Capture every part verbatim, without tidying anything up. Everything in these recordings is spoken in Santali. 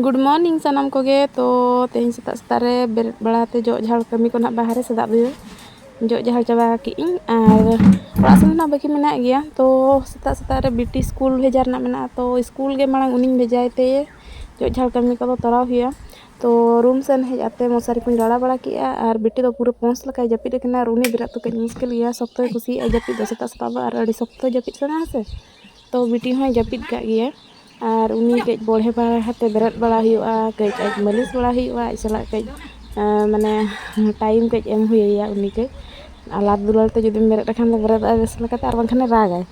Good morning ᱥᱟᱱᱟᱢ ᱠᱚᱜᱮ᱾ ᱛᱚ ᱛᱮᱦᱮᱧ ᱥᱮᱛᱟᱜ ᱥᱮᱛᱟᱜ ᱨᱮ ᱵᱮᱨᱮᱫ ᱵᱟᱲᱟ ᱛᱮ ᱡᱚᱜ ᱡᱷᱟᱲ ᱠᱟᱹᱢᱤ ᱠᱚ ᱱᱟᱦᱟᱜ ᱵᱟᱦᱨᱮ ᱥᱮᱫᱟᱜ ᱫᱚ ᱡᱚᱜ ᱡᱷᱟᱲ ᱪᱟᱵᱟ ᱠᱮᱜ ᱟᱹᱧ, ᱟᱨ ᱚᱲᱟᱜ ᱥᱮᱱ ᱫᱚ ᱱᱟᱦᱟᱜ ᱵᱟᱹᱠᱤ ᱢᱮᱱᱟᱜ ᱜᱮᱭᱟ᱾ ᱛᱚ ᱥᱮᱛᱟᱜ ᱥᱮᱛᱟᱜ ᱨᱮ ᱵᱤᱴᱤ ᱥᱠᱩᱞ ᱵᱷᱮᱡᱟ ᱨᱮᱱᱟᱜ ᱢᱮᱱᱟᱜᱼᱟ, ᱛᱚ ᱥᱠᱩᱞ ᱜᱮ ᱢᱟᱲᱟᱝ ᱩᱱᱤᱧ ᱵᱷᱮᱡᱟᱭ ᱛᱮ ᱡᱚᱜ ᱡᱷᱟᱲ ᱠᱟᱹᱢᱤ ᱠᱚᱫᱚ ᱛᱚᱨᱟᱣ ᱦᱩᱭᱩᱜᱼᱟ᱾ ᱛᱚ ᱨᱩᱢ ᱥᱮᱱ ᱦᱮᱡ ᱟᱛᱮ ᱢᱚᱥᱟᱨᱤ ᱠᱚᱧ ᱨᱟᱲᱟ ᱵᱟᱲᱟ ᱠᱮᱜᱼᱟ, ᱟᱨ ᱵᱤᱴᱤ ᱫᱚ ᱯᱩᱨᱟᱹ ᱯᱚᱸᱥ ᱞᱮᱠᱟᱭ ᱡᱟᱹᱯᱤᱫ ᱟᱠᱟᱱᱟ, ᱟᱨ ᱩᱱᱤ ᱵᱮᱨᱮᱫ ᱫᱚ ᱠᱟᱹᱡ ᱢᱩᱥᱠᱤᱞ ᱜᱮᱭᱟ, ᱥᱚᱠᱛᱚᱭ ᱠᱩᱥᱤᱭᱟᱜᱼᱟ ᱡᱟᱹᱯᱤᱫ ᱫᱚ᱾ ᱥᱮᱛᱟᱜ ᱥᱮᱛᱟᱜ ᱫᱚ ᱟᱨ ᱟᱹᱰᱤ ᱥᱚᱠᱛᱚ ᱡᱟᱹᱯᱤᱫ ᱥᱟᱱᱟᱭᱟ ᱥᱮ, ᱛᱚ ᱵᱤᱴᱤ ᱦᱚᱸᱭ ᱡᱟᱹᱯᱤᱫ ᱠᱟᱜ ᱜᱮᱭᱟ᱾ ᱟᱨ ᱩᱱᱤ ᱠᱟᱹᱡ ᱵᱚᱲᱦᱮ ᱵᱟᱲᱟ ᱠᱟᱛᱮ ᱵᱮᱨᱮᱫ ᱵᱟᱲᱟ ᱦᱩᱭᱩᱜᱼᱟ, ᱠᱟᱹᱡ ᱟᱡ ᱢᱟᱹᱞᱤᱥ ᱵᱟᱲᱟ ᱦᱩᱭᱩᱜᱼᱟ, ᱟᱡ ᱥᱟᱞᱟᱜ ᱠᱟᱹᱡ ᱟᱸ, ᱢᱟᱱᱮ ᱴᱟᱭᱤᱢ ᱠᱟᱹᱡ ᱮᱢ ᱦᱩᱭ ᱟᱭᱟ᱾ ᱩᱱᱤ ᱠᱟᱹᱡ ᱟᱞᱟᱫ ᱫᱩᱞᱟᱹᱲ ᱛᱮ ᱡᱩᱫᱤᱢ ᱵᱮᱨᱮᱫ ᱞᱮᱠᱷᱟᱱ ᱫᱚ ᱵᱮᱨᱮᱫᱚᱜᱼᱟᱭ ᱵᱮᱥ ᱞᱮᱠᱟᱛᱮ, ᱟᱨ ᱵᱟᱝᱠᱷᱟᱱᱮ ᱨᱟᱜᱟᱭ᱾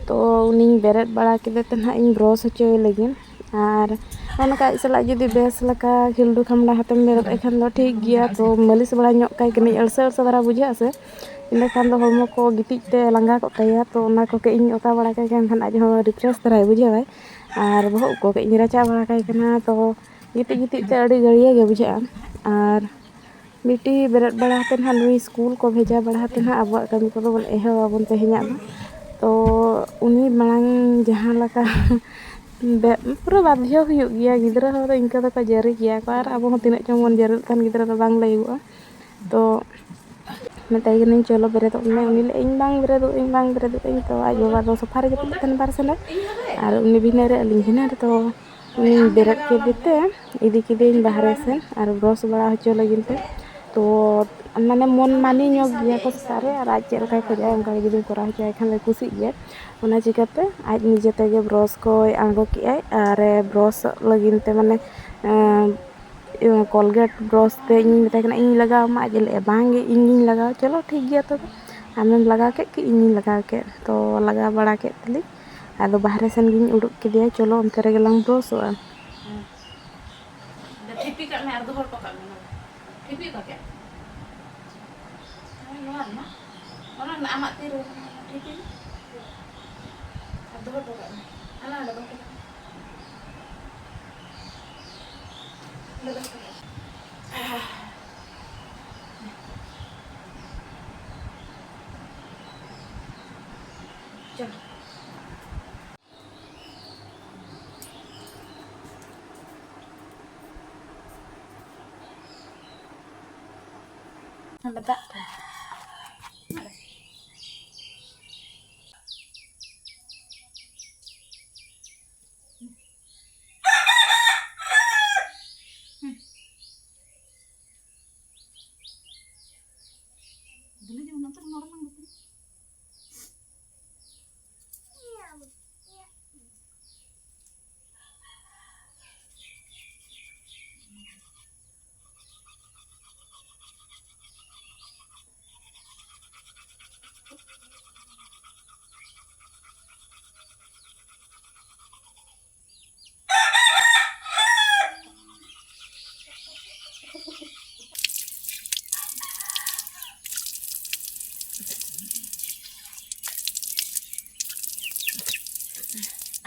ᱛᱚ ᱩᱱᱤᱧ ᱵᱮᱨᱮᱫ ᱵᱟᱲᱟ ᱠᱮᱫᱮ ᱛᱮ ᱱᱟᱦᱟᱜ ᱤᱧ ᱵᱨᱚᱥ ᱦᱚᱪᱚᱭᱮ ᱞᱟᱹᱜᱤᱫ᱾ ᱟᱨ ᱚᱱᱠᱟ ᱟᱡ ᱥᱟᱞᱟᱜ ᱡᱩᱫᱤ ᱵᱮᱥ ᱞᱮᱠᱟ ᱠᱷᱤᱞᱰᱩ ᱠᱷᱟᱢᱰᱟ ᱦᱟᱛᱮᱢ ᱵᱮᱨᱮᱫ ᱠᱷᱟᱱ ᱫᱚ ᱴᱷᱤᱠ ᱜᱮᱭᱟ᱾ ᱛᱚ ᱢᱟᱹᱞᱤᱥ ᱵᱟᱲᱟ ᱧᱚᱜ ᱠᱟᱭ ᱠᱟᱹᱱᱟᱹᱧ, ᱟᱹᱲᱥᱟᱹ ᱟᱹᱲᱥᱟᱹ ᱫᱷᱟᱨᱟ ᱵᱩᱡᱷᱟᱹᱜᱼᱟ ᱥᱮ, ᱤᱱᱟᱹᱠᱷᱟᱱ ᱫᱚ ᱦᱚᱲᱢᱚ ᱠᱚ ᱜᱤᱛᱤᱡ ᱛᱮ ᱞᱟᱸᱜᱟ ᱠᱚᱜ ᱛᱟᱭᱟ᱾ ᱛᱚ ᱚᱱᱟ ᱠᱚ ᱠᱟᱹᱡ ᱤᱧ ᱚᱛᱟ ᱵᱟᱲᱟ ᱠᱟᱭ ᱠᱷᱟᱱ ᱟᱡ ᱦᱚᱸ ᱨᱤᱯᱷᱨᱮᱥ ᱫᱷᱟᱨᱟᱭ ᱵᱩᱡᱷᱟᱹᱣᱟᱭ᱾ ᱟᱨ ᱵᱚᱦᱚᱜ ᱠᱚ ᱠᱟᱹᱡ ᱤᱧ ᱨᱟᱪᱟᱜ ᱵᱟᱲᱟ ᱠᱟᱭ ᱠᱟᱱᱟ᱾ ᱛᱚ ᱜᱤᱛᱤᱡ ᱜᱤᱛᱤᱡ ᱛᱮ ᱟᱹᱰᱤ ᱜᱟᱹᱲᱭᱟᱹ ᱜᱮ ᱵᱩᱡᱷᱟᱹᱜᱼᱟ᱾ ᱟᱨ ᱵᱤᱴᱤ ᱵᱮᱨᱮᱫ ᱵᱟᱲᱟ ᱠᱟᱛᱮ ᱱᱟᱦᱟᱜ ᱱᱩᱭ ᱥᱠᱩᱞ ᱠᱚ ᱵᱷᱮᱡᱟ ᱵᱟᱲᱟ ᱠᱟᱛᱮ ᱱᱟᱦᱟᱜ ᱟᱵᱚᱣᱟᱜ ᱠᱟᱹᱢᱤ ᱠᱚᱫᱚ ᱵᱚᱱ ᱮᱦᱚᱵ ᱟᱵᱚᱱ ᱛᱮᱦᱮᱧᱟᱜ ᱫᱚ᱾ ᱛᱚ ᱩᱱᱤ ᱢᱟᱲᱟᱝ ᱡᱟᱦᱟᱸ ᱞᱮᱠᱟ ᱵᱮ-, ᱯᱩᱨᱟᱹ ᱵᱟᱫᱽᱫᱷᱚ ᱦᱩᱭᱩᱜ ᱜᱮᱭᱟ, ᱜᱤᱫᱽᱨᱟᱹ ᱦᱚᱲ ᱫᱚ ᱤᱱᱠᱟᱹ ᱫᱚᱠᱚ ᱡᱟᱹᱨᱤ ᱜᱮᱭᱟ ᱠᱚ, ᱟᱨ ᱟᱵᱚ ᱦᱚᱸ ᱛᱤᱱᱟᱹᱜ ᱪᱚᱝ ᱵᱚᱱ ᱡᱟᱹᱨᱤᱜ ᱠᱷᱟᱱ ᱜᱤᱫᱽᱨᱟᱹ ᱫᱚ ᱵᱟᱝ ᱞᱟᱹᱭᱚᱜᱼᱟ᱾ ᱛᱚ ᱢᱮᱛᱟᱭ ᱠᱟᱹᱱᱟᱹᱧ, "ᱪᱚᱞᱚ ᱵᱮᱨᱮᱫᱚᱜ ᱢᱮ", ᱩᱱᱤ ᱞᱟᱹᱭ, "ᱤᱧ ᱵᱟᱝ ᱵᱮᱨᱮᱫᱚᱜ, ᱤᱧ ᱵᱟᱝ ᱵᱮᱨᱮᱫᱚᱜ ᱟᱹᱧ", ᱛᱚ ᱟᱡ ᱵᱟᱵᱟ ᱫᱚ ᱥᱳᱯᱷᱟ ᱨᱮ ᱡᱟᱹᱯᱤᱫ ᱛᱟᱦᱮᱱ ᱵᱟᱨ ᱥᱮᱱ ᱨᱮ, ᱟᱨ ᱩᱱᱤ ᱵᱷᱤᱱᱟᱹ ᱨᱮ, ᱟᱹᱞᱤᱧ ᱵᱷᱤᱱᱟᱹ ᱨᱮ᱾ ᱛᱚ ᱩᱱᱤᱧ ᱵᱮᱨᱮᱫ ᱠᱮᱫᱮ ᱛᱮ ᱤᱫᱤ ᱠᱮᱫᱮᱭᱟᱹᱧ ᱵᱟᱦᱨᱮ ᱥᱮᱱ ᱟᱨ ᱵᱨᱚᱥ ᱵᱟᱲᱟ ᱦᱚᱪᱚ ᱞᱟᱹᱜᱤᱫ ᱛᱮ᱾ ᱛᱚ ᱢᱟᱱᱮ ᱢᱚᱱ ᱢᱟᱹᱱᱤ ᱧᱚᱜ ᱜᱮᱭᱟ ᱠᱚ ᱥᱮᱛᱟᱜ ᱨᱮ, ᱟᱨ ᱟᱡ ᱪᱮᱫ ᱞᱮᱠᱟᱭ ᱠᱷᱚᱡᱚᱜᱼᱟ ᱚᱱᱠᱟ ᱜᱮ ᱡᱩᱫᱤᱢ ᱠᱚᱨᱟᱣ ᱦᱚᱪᱚᱭᱟᱭ ᱠᱷᱟᱱ ᱫᱚᱭ ᱠᱩᱥᱤᱜ ᱜᱮᱭᱟ᱾ ᱚᱱᱟ ᱪᱤᱠᱟᱹᱛᱮ ᱟᱡ ᱱᱤᱡᱮ ᱛᱮᱜᱮ ᱵᱨᱚᱥ ᱠᱚᱭ ᱟᱬᱜᱚ ᱠᱮᱜᱼᱟᱭ ᱟᱨ ᱵᱨᱚᱥᱚᱜ ᱞᱟᱹᱜᱤᱫ ᱛᱮ ᱢᱟᱱᱮ, ᱮᱸ, ᱤᱭᱟᱹ, ᱠᱚᱞᱜᱮᱴ ᱵᱨᱚᱥ ᱛᱮ ᱤᱧᱤᱧ ᱢᱮᱛᱟᱭ ᱠᱟᱱᱟ, "ᱤᱧ ᱞᱟᱜᱟᱣ ᱟᱢᱟ?" ᱟᱡ ᱮ ᱞᱟᱹᱭᱮᱫᱼᱟ, "ᱵᱟᱝ ᱜᱮ, ᱤᱧ ᱜᱤᱧ ᱞᱟᱜᱟᱣᱟ᱾" ᱪᱚᱞᱚ ᱴᱷᱤᱠ ᱜᱮᱭᱟ ᱛᱚᱵᱮ, ᱟᱢᱮᱢ ᱞᱟᱜᱟᱣ ᱠᱮᱫ ᱠᱤ ᱤᱧᱤᱧ ᱞᱟᱜᱟᱣ ᱠᱮᱫ᱾ ᱛᱚ ᱞᱟᱜᱟᱣ ᱵᱟᱲᱟ ᱠᱮᱫ ᱛᱮᱞᱤᱧ ᱟᱫᱚ ᱵᱟᱦᱨᱮ ᱥᱮᱱ ᱜᱤᱧ ᱩᱰᱩᱠ ᱠᱮᱫᱮᱭᱟ, "ᱪᱚᱞᱚ ᱚᱱᱛᱮ ᱨᱮᱜᱮ ᱞᱟᱝ ᱵᱨᱚᱥᱚᱜᱼᱟ᱾" ᱴᱷᱤᱯᱤ ᱠᱟᱜ ᱢᱮ ᱟᱨ ᱫᱚᱦᱚ ᱦᱚᱴᱚ ᱠᱟᱜ ᱢᱮ ᱱᱚᱰᱮ᱾ ᱴᱷᱤᱯᱤ ᱚᱠᱟ ᱠᱮᱫ? ᱦᱮᱸ, ᱱᱚᱣᱟ ᱨᱮᱱᱟᱜ᱾ ᱚᱱᱟ ᱨᱮᱱᱟᱜ ᱟᱢᱟᱜ ᱛᱤ ᱨᱮ ᱴᱷᱤᱯᱤ ᱟᱨ ᱫᱚᱦᱚ ᱦᱚᱴᱚ ᱠᱟᱜ ᱢᱮ᱾ ᱦᱟᱱᱟ ᱚᱸᱰᱮ ᱫᱚᱦᱚ ᱦᱚᱴᱚ ᱠᱟᱜ ᱢᱮ᱾ ᱚᱸᱰᱮ ᱫᱚᱦᱚ ᱦᱚᱴᱚ ᱠᱟᱜ ᱢᱮ᱾ ᱪᱚᱞᱚ᱾ ᱚᱸᱰᱮ ᱫᱟᱜ ᱠᱚ᱾ ᱫᱩᱞᱟᱹ ᱡᱮᱢᱚᱱ ᱱᱚᱛᱮ ᱨᱮ ᱱᱚᱰᱮ ᱞᱟᱝ ᱜᱩᱯᱤ᱾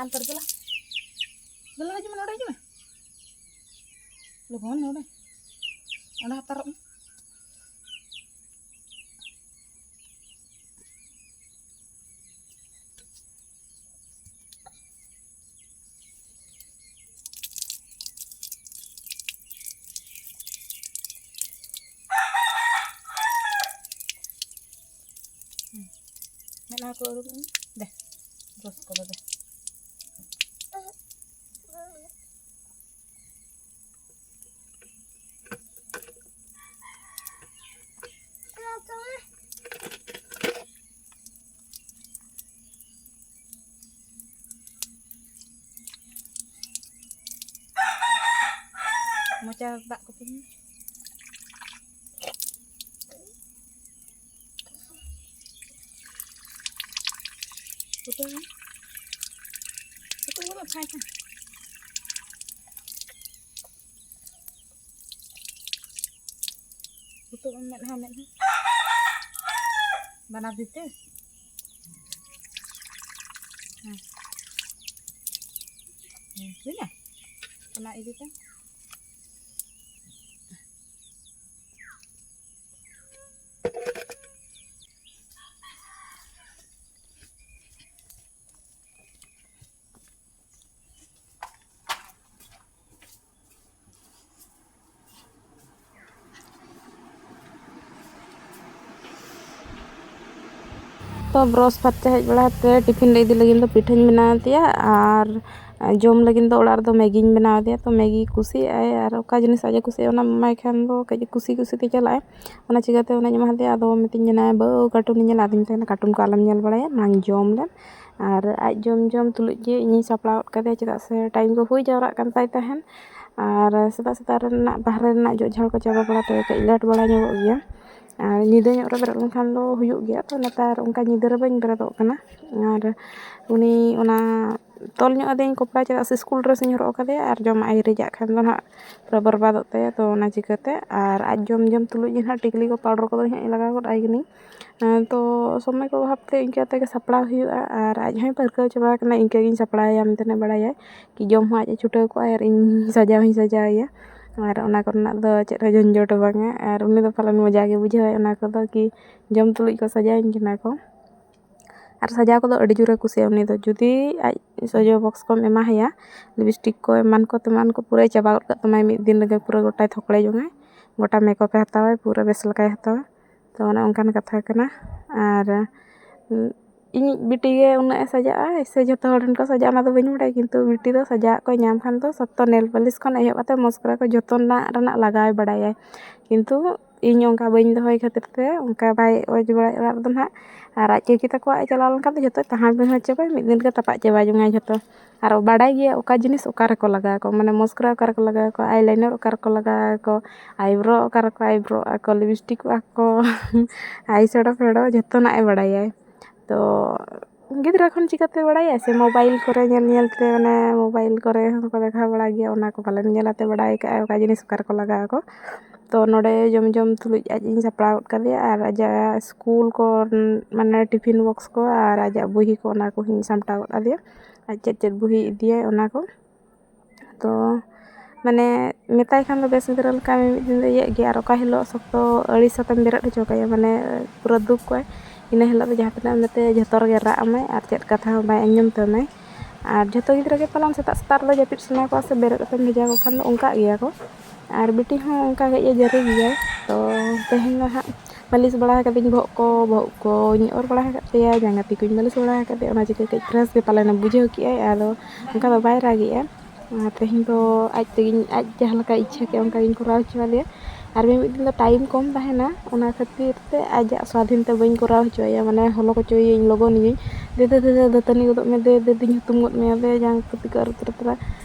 ᱟᱱᱛᱟᱨ ᱫᱮᱞᱟ᱾ ᱫᱮᱞᱟ ᱦᱤᱡᱩᱜ ᱢᱮ, ᱱᱚᱰᱮ ᱦᱤᱡᱩᱜ ᱢᱮ᱾ ᱞᱚᱜᱚᱱ ᱱᱚᱰᱮ᱾ ᱚᱸᱰᱮ ᱦᱟᱛᱟᱨᱚᱜ ᱢᱮ᱾ ᱦᱩᱸ᱾ ᱢᱮᱫᱦᱟ ᱠᱚ ᱟᱹᱨᱩᱵ ᱢᱮ᱾ ᱫᱮ, ᱵᱨᱟᱥ ᱠᱚᱨᱮ ᱫᱮ᱾ ᱢᱚᱪᱟ ᱫᱟᱜ ᱠᱚᱯᱮ ᱧᱩ᱾ ᱯᱷᱩᱴᱟᱹᱣ ᱢᱮ᱾ ᱯᱷᱩᱴᱟᱹᱣ ᱜᱚᱫᱚᱜ ᱯᱷᱟᱭ ᱠᱷᱟᱱ᱾ ᱦᱩᱛᱩᱜ ᱢᱮ ᱢᱮᱫᱦᱟ, ᱢᱮᱫᱦᱟ᱾ ᱵᱟᱱᱟᱨ ᱫᱤᱠ ᱛᱮ᱾ ᱦᱮᱸ᱾ ᱦᱮᱸ, ᱦᱩᱭᱱᱟ? ᱚᱱᱟ ᱤᱫᱤ ᱛᱮ᱾ ᱛᱚ ᱵᱨᱟᱥ ᱯᱷᱟᱨᱪᱟ ᱦᱮᱡ ᱵᱟᱲᱟ ᱠᱟᱛᱮ ᱴᱤᱯᱷᱤᱱ ᱞᱮ ᱤᱫᱤ ᱞᱟᱹᱜᱤᱫ ᱫᱚ ᱯᱤᱴᱷᱟᱹᱧ ᱵᱮᱱᱟᱣ ᱟᱫᱮᱭᱟ, ᱟᱨ ᱡᱚᱢ ᱞᱟᱹᱜᱤᱫ ᱫᱚ ᱚᱲᱟᱜ ᱨᱮᱫᱚ ᱢᱮᱜᱤᱧ ᱵᱮᱱᱟᱣ ᱟᱫᱮᱭᱟ᱾ ᱛᱚ ᱢᱮᱜᱤ ᱠᱩᱥᱤᱭᱟᱜᱼᱟᱭ, ᱟᱨ ᱚᱠᱟ ᱡᱤᱱᱤᱥ ᱟᱡ ᱮ ᱠᱩᱥᱤᱭᱟᱜᱼᱟ ᱚᱱᱟ ᱮᱢᱟᱭ ᱠᱷᱟᱱ ᱫᱚ ᱠᱟᱹᱡ ᱠᱩᱥᱤ ᱠᱩᱥᱤ ᱛᱮ ᱪᱟᱞᱟᱜᱼᱟᱭ᱾ ᱚᱱᱟ ᱪᱤᱠᱟᱹᱛᱮ ᱚᱱᱟᱧ ᱮᱢᱟ ᱫᱮᱭᱟ᱾ ᱟᱫᱚ ᱢᱤᱛᱟᱹᱧ ᱠᱟᱱᱟᱭ, "ᱵᱟᱹᱵᱩ, ᱠᱟᱨᱴᱩᱱᱤᱧ ᱧᱮᱞᱟ?" ᱟᱫᱚᱧ ᱢᱮᱛᱟᱭ ᱠᱟᱱᱟ, "ᱠᱟᱨᱴᱩᱱ ᱠᱚ ᱟᱞᱚᱢ ᱧᱮᱞ ᱵᱟᱲᱟᱭᱟ, ᱢᱟᱲᱟᱝ ᱡᱚᱢ ᱞᱮᱢ᱾" ᱟᱨ ᱟᱡ ᱡᱚᱢ ᱡᱚᱢ ᱛᱩᱞᱩᱡ ᱜᱮ ᱤᱧᱤᱧ ᱥᱟᱯᱲᱟᱣ ᱜᱚᱫ ᱠᱟᱫᱮᱭᱟ, ᱪᱮᱫᱟᱜ ᱥᱮ ᱴᱟᱭᱤᱢ ᱠᱚ ᱦᱩᱭ ᱡᱟᱣᱨᱟᱜ ᱠᱟᱱ ᱛᱟᱭ ᱛᱟᱦᱮᱸᱫ᱾ ᱟᱨ ᱥᱮᱛᱟᱜ ᱥᱮᱛᱟᱜ ᱨᱮᱱᱟᱜ ᱵᱟᱦᱨᱮ ᱨᱮᱱᱟᱜ ᱡᱚᱜ ᱡᱷᱟᱲ ᱠᱚ ᱪᱟᱵᱟ ᱵᱟᱲᱟ ᱛᱮ ᱠᱟᱹᱡ ᱞᱮᱴ ᱵᱟᱲᱟ ᱧᱚᱜᱚᱜ ᱜᱮᱭᱟ᱾ ᱟᱨ ᱧᱤᱫᱟᱹ ᱧᱚᱜ ᱨᱮ ᱵᱮᱨᱮᱫ ᱞᱮᱱᱠᱷᱟᱱ ᱫᱚ ᱦᱩᱭᱩᱜ ᱜᱮᱭᱟ᱾ ᱛᱚ ᱱᱮᱛᱟᱨ ᱚᱱᱠᱟ ᱧᱤᱫᱟᱹ ᱨᱮ ᱵᱟᱹᱧ ᱵᱮᱨᱮᱫᱚᱜ ᱠᱟᱱᱟ᱾ ᱟᱨ ᱩᱱᱤ ᱚᱱᱟ ᱛᱚᱞ ᱧᱚᱜ ᱟᱫᱮᱭᱟᱹᱧ ᱠᱚᱯᱲᱟ, ᱪᱮᱫᱟᱜ ᱥᱮ ᱥᱠᱩᱞ ᱰᱨᱮᱥ ᱤᱧ ᱦᱚᱨᱚᱜ ᱟᱠᱟᱫᱮᱭᱟ, ᱟᱨ ᱡᱚᱢᱟᱜ ᱟᱭ ᱨᱮᱡᱟᱜ ᱠᱷᱟᱱ ᱫᱚ ᱱᱟᱦᱟᱜ ᱯᱩᱨᱟᱹ ᱵᱚᱨᱵᱟᱫᱚᱜ ᱛᱟᱭᱟ᱾ ᱛᱚ ᱚᱱᱟ ᱪᱤᱠᱟᱹᱛᱮ ᱟᱨ ᱟᱡ ᱡᱚᱢ ᱡᱚᱢ ᱛᱩᱞᱩᱡ ᱜᱮ ᱱᱟᱦᱟᱜ ᱴᱤᱠᱞᱤ ᱠᱚ ᱯᱟᱣᱰᱟᱨ ᱠᱚᱫᱚ ᱱᱟᱦᱟᱜ ᱤᱧ ᱞᱟᱜᱟᱣ ᱜᱚᱫ ᱟᱭ ᱠᱟᱹᱱᱟᱹᱧ᱾ ᱛᱚ ᱥᱚᱢᱚᱭ ᱠᱚ ᱚᱵᱷᱟᱵ ᱛᱮ ᱤᱱᱠᱟᱹ ᱛᱮᱜᱮ ᱥᱟᱯᱲᱟᱣ ᱦᱩᱭᱩᱜᱼᱟ, ᱟᱨ ᱟᱡ ᱦᱚᱸᱭ ᱯᱟᱹᱨᱠᱟᱹᱣ ᱪᱟᱵᱟ ᱟᱠᱟᱱᱟ ᱤᱱᱠᱟᱹ ᱜᱤᱧ ᱥᱟᱯᱲᱟᱣᱮᱭᱟ ᱢᱮᱱᱛᱮ ᱵᱟᱲᱟᱭᱟᱭ ᱠᱤ ᱡᱚᱢ ᱦᱚᱸ ᱟᱡ ᱮ ᱪᱷᱩᱴᱟᱹᱣ ᱠᱚᱜᱼᱟ ᱟᱨ ᱤᱧ ᱥᱟᱡᱟᱣ ᱦᱚᱸᱧ ᱥᱟᱡᱟᱣᱮᱭᱟ᱾ ᱟᱨ ᱚᱱᱟ ᱠᱚᱨᱮᱱᱟᱜ ᱫᱚ ᱪᱮᱫ ᱦᱚᱸ ᱡᱷᱚᱸᱡᱚᱴ ᱵᱟᱝᱟ, ᱟᱨ ᱩᱱᱤ ᱫᱚ ᱯᱟᱞᱮᱱ ᱢᱚᱡᱟ ᱜᱮ ᱵᱩᱡᱷᱟᱹᱣᱟᱭ ᱚᱱᱟ ᱠᱚᱫᱚ, ᱠᱤ ᱡᱚᱢ ᱛᱩᱞᱩᱡ ᱠᱚ ᱥᱟᱡᱟᱣᱤᱧ ᱠᱟᱱᱟ ᱠᱚ᱾ ᱟᱨ ᱥᱟᱡᱟᱣ ᱠᱚᱫᱚ ᱟᱹᱰᱤ ᱡᱳᱨᱮ ᱠᱩᱥᱤᱭᱟᱜᱼᱟ ᱩᱱᱤ ᱫᱚ᱾ ᱡᱩᱫᱤ ᱟᱡ ᱥᱚᱡᱚ ᱵᱚᱠᱥ ᱠᱚᱢ ᱮᱢᱟ ᱦᱟᱭᱟ, ᱞᱤᱯᱤᱥᱴᱤᱠ ᱠᱚ ᱮᱢᱟᱱ ᱠᱚ ᱛᱮᱢᱟᱱ ᱠᱚ ᱯᱩᱨᱟᱹᱭ ᱪᱟᱵᱟ ᱜᱚᱫ ᱠᱟᱜ ᱛᱟᱢᱟᱭ ᱢᱤᱫ ᱫᱤᱱ ᱨᱮᱜᱮ, ᱯᱩᱨᱟᱹ ᱜᱚᱴᱟᱭ ᱛᱷᱚᱠᱲᱮ ᱡᱚᱝᱟᱭ, ᱜᱚᱴᱟ ᱢᱮᱠᱟᱯᱮ ᱦᱟᱛᱟᱣᱟᱭ, ᱯᱩᱨᱟᱹ ᱵᱮᱥ ᱞᱮᱠᱟᱭ ᱦᱟᱛᱟᱣᱟ᱾ ᱛᱚ ᱚᱱᱮ ᱚᱱᱠᱟᱱ ᱠᱟᱛᱷᱟ ᱠᱟᱱᱟ᱾ ᱟᱨ ᱤᱧᱤᱡ ᱵᱤᱴᱤ ᱜᱮ ᱩᱱᱟᱹᱜ ᱮ ᱥᱟᱡᱟᱜᱼᱟ ᱥᱮ ᱡᱷᱚᱛᱚ ᱦᱚᱲ ᱨᱮᱱ ᱠᱚ ᱥᱟᱡᱟᱜᱼᱟ, ᱚᱱᱟ ᱫᱚ ᱵᱟᱹᱧ ᱵᱟᱲᱟᱭᱟ, ᱠᱤᱱᱛᱩ ᱵᱤᱴᱤ ᱫᱚ ᱥᱟᱡᱟᱣᱟᱜ ᱠᱚᱭ ᱧᱟᱢ ᱠᱷᱟᱱ ᱫᱚ ᱥᱚᱠᱛᱚ ᱱᱮᱞ ᱯᱟᱞᱤᱥ ᱠᱷᱚᱱ ᱮᱦᱚᱵ ᱠᱟᱛᱮ ᱢᱚᱥᱠᱟᱨᱟ ᱠᱚ ᱡᱷᱚᱛᱚᱱᱟᱜ ᱨᱮᱱᱟᱜ ᱞᱟᱜᱟᱣ ᱵᱟᱲᱟᱭᱟᱭ᱾ ᱠᱤᱱᱛᱩ ᱤᱧ ᱚᱱᱠᱟ ᱵᱟᱹᱧ ᱫᱚᱦᱚᱭ ᱠᱷᱟᱹᱛᱤᱨ ᱛᱮ ᱚᱱᱠᱟ ᱵᱟᱭ ᱚᱡᱽ ᱵᱟᱲᱟᱭᱟ ᱚᱲᱟᱜ ᱨᱮᱫᱚ ᱱᱟᱦᱟᱜ᱾ ᱟᱨ ᱟᱡ ᱠᱟᱹᱠᱤ ᱛᱟᱠᱚᱣᱟᱜ ᱮ ᱪᱟᱞᱟᱣ ᱞᱮᱱᱠᱷᱟᱱ ᱫᱚ ᱡᱷᱚᱛᱚᱭ ᱛᱟᱦᱟᱸᱲ ᱵᱤᱦᱟᱹᱲ ᱪᱟᱵᱟᱭᱟ, ᱢᱤᱫ ᱫᱤᱱ ᱨᱮᱜᱮ ᱛᱟᱯᱟᱜ ᱪᱟᱵᱟ ᱡᱚᱝᱟᱭ ᱡᱷᱚᱛᱚ᱾ ᱟᱨ ᱵᱟᱰᱟᱭ ᱜᱮᱭᱟ ᱚᱠᱟ ᱡᱤᱱᱤᱥ ᱚᱠᱟ ᱨᱮᱠᱚ ᱞᱟᱜᱟᱣ ᱟᱠᱚ, ᱢᱟᱱᱮ ᱢᱚᱥᱠᱟᱨᱟ ᱚᱠᱟ ᱨᱮᱠᱚ ᱞᱟᱜᱟᱣ ᱟᱠᱚ, ᱟᱭᱞᱟᱭᱱᱟᱨ ᱚᱠᱟ ᱨᱮᱠᱚ ᱞᱟᱜᱟᱣ ᱟᱠᱚ, ᱟᱭᱵᱨᱳ ᱚᱠᱟ ᱨᱮᱠᱚ ᱟᱭᱵᱨᱳ ᱟᱠᱚ, ᱞᱤᱯᱤᱥᱴᱤᱠᱚᱜᱼᱟ ᱠᱚ, ᱟᱭ ᱥᱮᱰᱳ ᱯᱷᱮᱰᱳ ᱡᱷᱚᱛᱚᱱᱟᱜ ᱮ ᱵᱟᱲᱟᱭᱟᱭ᱾ ᱛᱚ ᱜᱤᱫᱽᱨᱟᱹ ᱠᱷᱚᱱ ᱪᱤᱠᱟᱹᱛᱮ ᱵᱟᱲᱟᱭᱟᱭ ᱥᱮ? ᱢᱳᱵᱟᱭᱤᱞ ᱠᱚᱨᱮ ᱧᱮᱞ ᱧᱮᱞ ᱛᱮ, ᱢᱟᱱᱮ ᱢᱳᱵᱟᱭᱤᱞ ᱠᱚᱨᱮ ᱦᱚᱸᱠᱚ ᱫᱮᱠᱷᱟᱣ ᱵᱟᱲᱟ ᱜᱮᱭᱟ, ᱚᱱᱟ ᱠᱚ ᱯᱟᱞᱮᱱ ᱧᱮᱞ ᱟᱛᱮ ᱵᱟᱲᱟᱭ ᱠᱟᱜᱼᱟᱭ ᱚᱠᱟ ᱡᱤᱱᱤᱥ ᱚᱠᱟ ᱨᱮᱠᱚ ᱞᱟᱜᱟᱣ ᱟᱠᱚ᱾ ᱛᱚ ᱱᱚᱰᱮ ᱡᱚᱢ ᱡᱚᱢ ᱛᱩᱞᱩᱡ ᱟᱡ ᱤᱧ ᱥᱟᱯᱲᱟᱣ ᱜᱚᱫ ᱠᱟᱫᱮᱭᱟ, ᱟᱨ ᱟᱡᱟᱜ ᱥᱠᱩᱞ ᱠᱚ, ᱢᱟᱱᱮ ᱴᱤᱯᱷᱤᱱ ᱵᱚᱠᱥ ᱠᱚ ᱟᱨ ᱟᱡᱟᱜ ᱵᱳᱭ ᱠᱚ, ᱚᱱᱟ ᱠᱚᱦᱚᱸᱧ ᱥᱟᱢᱴᱟᱣ ᱜᱚᱫ ᱟᱫᱮᱭᱟ᱾ ᱟᱡ ᱪᱮᱫ ᱪᱮᱫ ᱵᱳᱭ ᱤᱫᱤᱭᱟᱭ ᱚᱱᱟ ᱠᱚ᱾ ᱛᱚ ᱢᱟᱱᱮ ᱢᱮᱛᱟᱭ ᱠᱷᱟᱱ ᱫᱚ ᱵᱮᱥ ᱜᱤᱫᱽᱨᱟᱹ ᱞᱮᱠᱟ ᱢᱤᱢᱤᱫ ᱫᱤᱱ ᱫᱚ ᱤᱭᱟᱹᱜ ᱜᱮᱭᱟ, ᱟᱨ ᱚᱠᱟ ᱦᱤᱞᱳᱜ ᱥᱚᱠᱛᱚ ᱟᱹᱲᱤᱥ ᱟᱛᱮᱢ ᱵᱮᱨᱮᱫ ᱦᱚᱪᱚ ᱠᱟᱭᱟ, ᱢᱟᱱᱮ ᱯᱩᱨᱟᱹ ᱫᱩᱠ ᱠᱚᱜᱼᱟᱭ, ᱤᱱᱟᱹ ᱦᱤᱞᱳᱜ ᱫᱚ ᱡᱟᱦᱟᱸ ᱛᱤᱱᱟᱹᱜ ᱮᱢ ᱢᱮᱛᱟᱭᱟ ᱡᱷᱚᱛᱚ ᱨᱮᱜᱮ ᱨᱟᱜ ᱟᱢᱟᱭ ᱟᱨ ᱪᱮᱫ ᱠᱟᱛᱷᱟ ᱦᱚᱸ ᱵᱟᱭ ᱟᱸᱡᱚᱢ ᱛᱟᱢᱟᱭ᱾ ᱟᱨ ᱡᱷᱚᱛᱚ ᱜᱤᱫᱽᱨᱟᱹ ᱜᱮ ᱯᱟᱞᱮᱱ ᱥᱮᱛᱟᱜ ᱥᱮᱛᱟᱜ ᱨᱮᱫᱚ ᱡᱟᱹᱯᱤᱫ ᱥᱟᱱᱟ ᱠᱚᱣᱟ ᱥᱮ, ᱵᱮᱨᱮᱫ ᱠᱟᱛᱮᱢ ᱵᱷᱮᱡᱟ ᱠᱚ ᱠᱷᱟᱱ ᱫᱚ ᱚᱱᱠᱟᱜ ᱜᱮᱭᱟ ᱠᱚ᱾ ᱟᱨ ᱵᱤᱴᱤ ᱦᱚᱸ ᱚᱱᱠᱟ ᱜᱮ ᱤᱭᱟᱹ ᱡᱟᱹᱨᱤ ᱜᱮᱭᱟᱭ᱾ ᱛᱚ ᱛᱮᱦᱮᱧ ᱫᱚ ᱦᱟᱸᱜ ᱢᱟᱹᱞᱤᱥ ᱵᱟᱲᱟ ᱟᱠᱟᱫᱟᱹᱧ ᱵᱚᱦᱚᱜ ᱠᱚ, ᱵᱚᱦᱚᱜ ᱠᱚᱧ ᱚᱨ ᱵᱟᱲᱟ ᱟᱠᱟᱫ ᱛᱟᱭᱟ, ᱡᱟᱸᱜᱟ ᱛᱤ ᱠᱚᱧ ᱢᱟᱹᱞᱤᱥ ᱵᱟᱲᱟ ᱟᱠᱟᱫ ᱛᱟᱭᱟ, ᱚᱱᱟ ᱪᱤᱠᱟᱹ ᱠᱟᱹᱡ fresh ᱜᱮ ᱯᱟᱞᱮᱱᱮ ᱵᱩᱡᱷᱟᱹᱣ ᱠᱮᱜᱼᱟᱭ᱾ ᱟᱫᱚ ᱚᱱᱠᱟ ᱫᱚ ᱵᱟᱭ ᱨᱟᱜᱮᱜᱼᱟ᱾ ᱟᱨ ᱛᱮᱦᱮᱧ ᱫᱚ ᱟᱡ ᱛᱮᱜᱮᱧ, ᱟᱡ ᱡᱟᱦᱟᱸ ᱞᱮᱠᱟᱭ ᱤᱪᱪᱷᱟᱹ ᱠᱮᱜᱼᱟ ᱚᱱᱠᱟ ᱜᱤᱧ ᱠᱚᱨᱟᱣ ᱦᱚᱪᱚ ᱟᱫᱮᱭᱟ᱾ ᱟᱨ ᱢᱤᱢᱤᱫ ᱫᱤᱱ ᱫᱚ time ᱠᱚᱢ ᱛᱟᱦᱮᱱᱟ, ᱚᱱᱟ ᱠᱷᱟᱹᱛᱤᱨ ᱛᱮ ᱟᱡᱟᱜ ᱥᱣᱟᱫᱷᱤᱱ ᱛᱮ ᱵᱟᱹᱧ ᱠᱚᱨᱟᱣ ᱦᱚᱪᱚ ᱟᱭᱟ, ᱢᱟᱱᱮ ᱦᱚᱞᱚ ᱦᱚᱪᱚᱭᱮᱭᱟᱹᱧ, ᱞᱚᱜᱚᱱᱮᱭᱟᱹᱧ, "ᱫᱮ ᱫᱮ ᱫᱮ ᱫᱮ, ᱫᱟᱹᱛᱟᱹᱱᱤ ᱜᱚᱫᱚᱜ ᱢᱮ, ᱫᱮ ᱫᱮ ᱫᱮᱧ ᱦᱩᱛᱩᱢ ᱜᱚᱫ ᱢᱮᱭᱟ, ᱫᱮ ᱡᱟᱝ ᱠᱚ ᱛᱤ ᱠᱚ ᱟᱹᱨᱩᱵ ᱛᱚᱨᱟ ᱛᱚᱨᱟ᱾"